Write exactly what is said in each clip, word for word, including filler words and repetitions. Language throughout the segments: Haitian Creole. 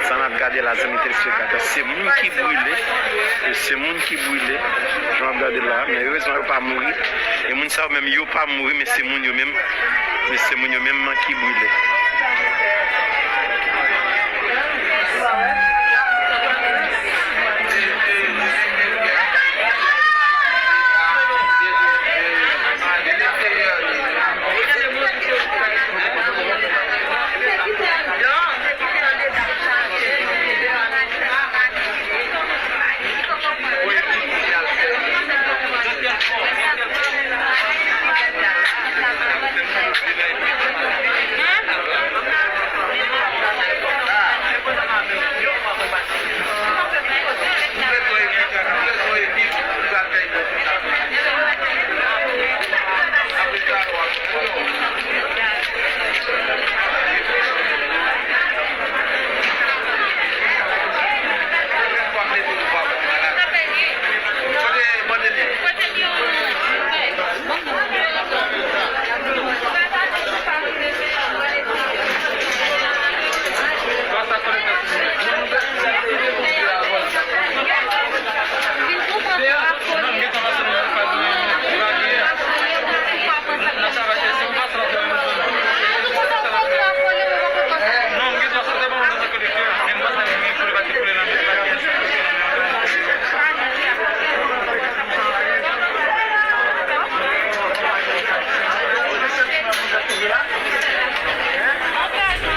Sa n ap gade la, zanmi telespektatè, se moun ki brile. Se moun ki brile. Jan w ap gade la, men erezman yo pa mouri. E moun sa yo menm, yo pa mouri, men se moun yo menm. Men se moun yo menm ki brile.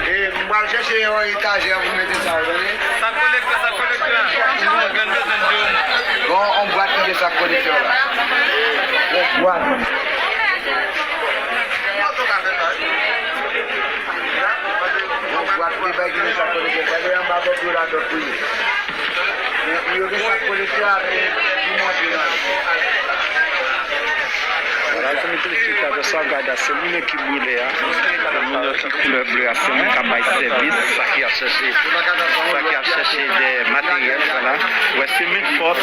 E, m pral chèche yon etajè pou mete sa, w tande? Sak kolektè, sak kolektè. Bon, on bwat ki gen sak kolektè la. On bwat. Yon bwat ki bay ki gen sak kolektè. Gade anba bòdwo la dòt tou ye. Men pou yo gen sak kolektè a, men pou montre nan yo. Vwala, zanmi telespektatè, sa w gade a, se moun yo ki brile a. Se moun yo ki koulè ble a, se moun k ap bay sèvis. Sa ki ap chèche, sa ki ap chèche de materyèl, vwala. Wè, se men fòs,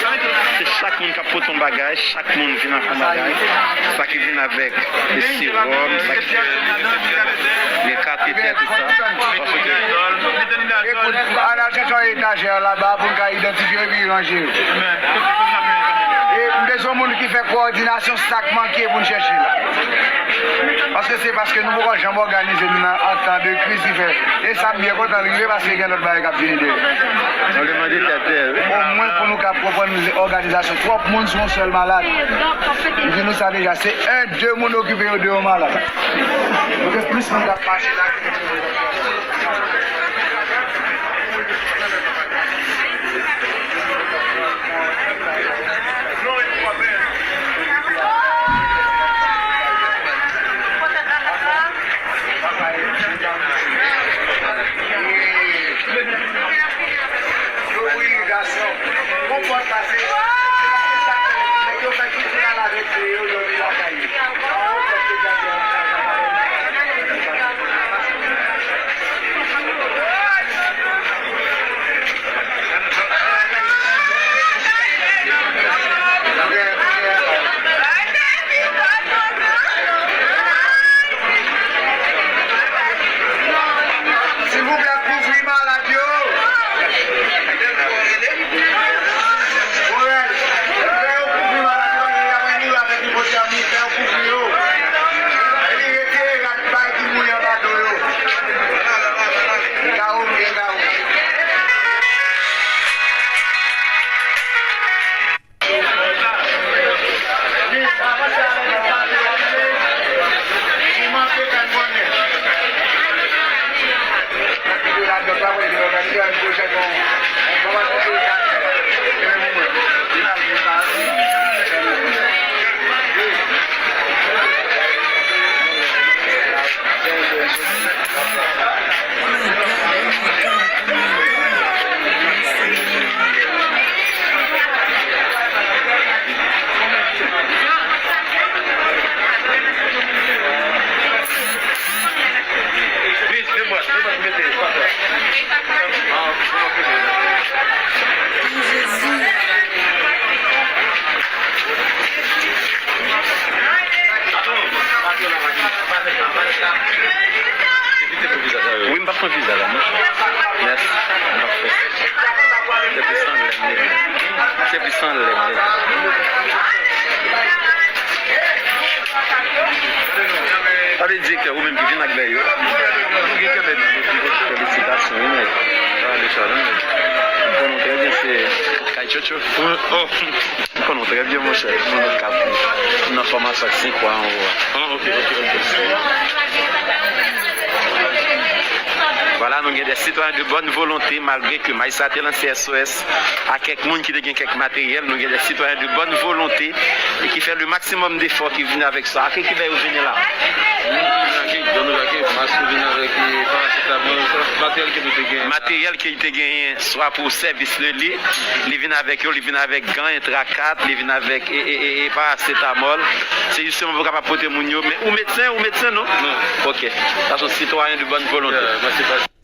se chak moun k ap pote yon bagay, chak moun vin ak yon bagay. Sa ki vin avèk de sewòm, sa ki gen katetè, tout sa. Paske ekout, al al chèche yon etajè laba pou n ka idantifye yo epi ranje yo. E m bezwen moun ki fè kowòdinasyon sa k manke pou n chèche la. Paske se paske nou poko janm òganize nou nan an tan de kriz ki fè. E sa m byen kontan l rive paske gen lòt bagay k ap vini dèyè. Omwen pou nou ka konprann òganizasyon twòp moun sou yon sèl malad. M di nou sa deja, se en, de moun okipe yo de yon malad. Nou gen plis moun k ap mache la ke de moun k ap mache. Yo wi, gason. Bon pòt la, se, se sa k fè nèg yo fè tout mal avèk yo, yo lakay yo. Silvouplè, kouvri malad yo. Morèl, fè yo kouvri malad yo, y ap mouri avèk ipotèmi, fè yo kouvri yo. Epi retire rad bay ki mouri anba do yo. Gawo, byen gawo. Evite pou viza sa yo. Wi, m p ap pran viza la, monchè. Mèsi. M p ap fè sa. Se plis anlè m ye. Se plis anlè m ye. Pale direktè, ou menm ki vin ak bèy yo. Felisitasyon, wi, nèg. Pale sa, non, nèg. M konnen w trè byen, se Kay Tchotcho. Wi, oh. M konnen w trè byen, monchè. Moun k ap nan fòmasyon ak senk wa anwo a. Ah, ok, ok, ok. Vwala, nou gen de sitwayen de bòn volonte, malgre ke Maïssa te lanse S O S a kèk moun ki te gen kèk materyèl, nou gen de sitwayen de bòn volonte e ki fè le maksimòm defò, ki vin avèk sa. Ak ki bèy ou vini la? Vin avèk, vin avèk mask, vin avèk, eh, parasetamòl, sa, materyèl ke nou te gen. Materyèl ke li te genyen, swa pou sèvis li, li vin avèk yo, li vin avèk gan, entrakat, li vin avèk, e, e, e, e parasetamòl. Se jisteman pou kapab pote moun yo. Men ou medsen, ou medsen, non? Non. Ok. Sa se yon sitwayen de bòn volonte. Yeah, mwen se pa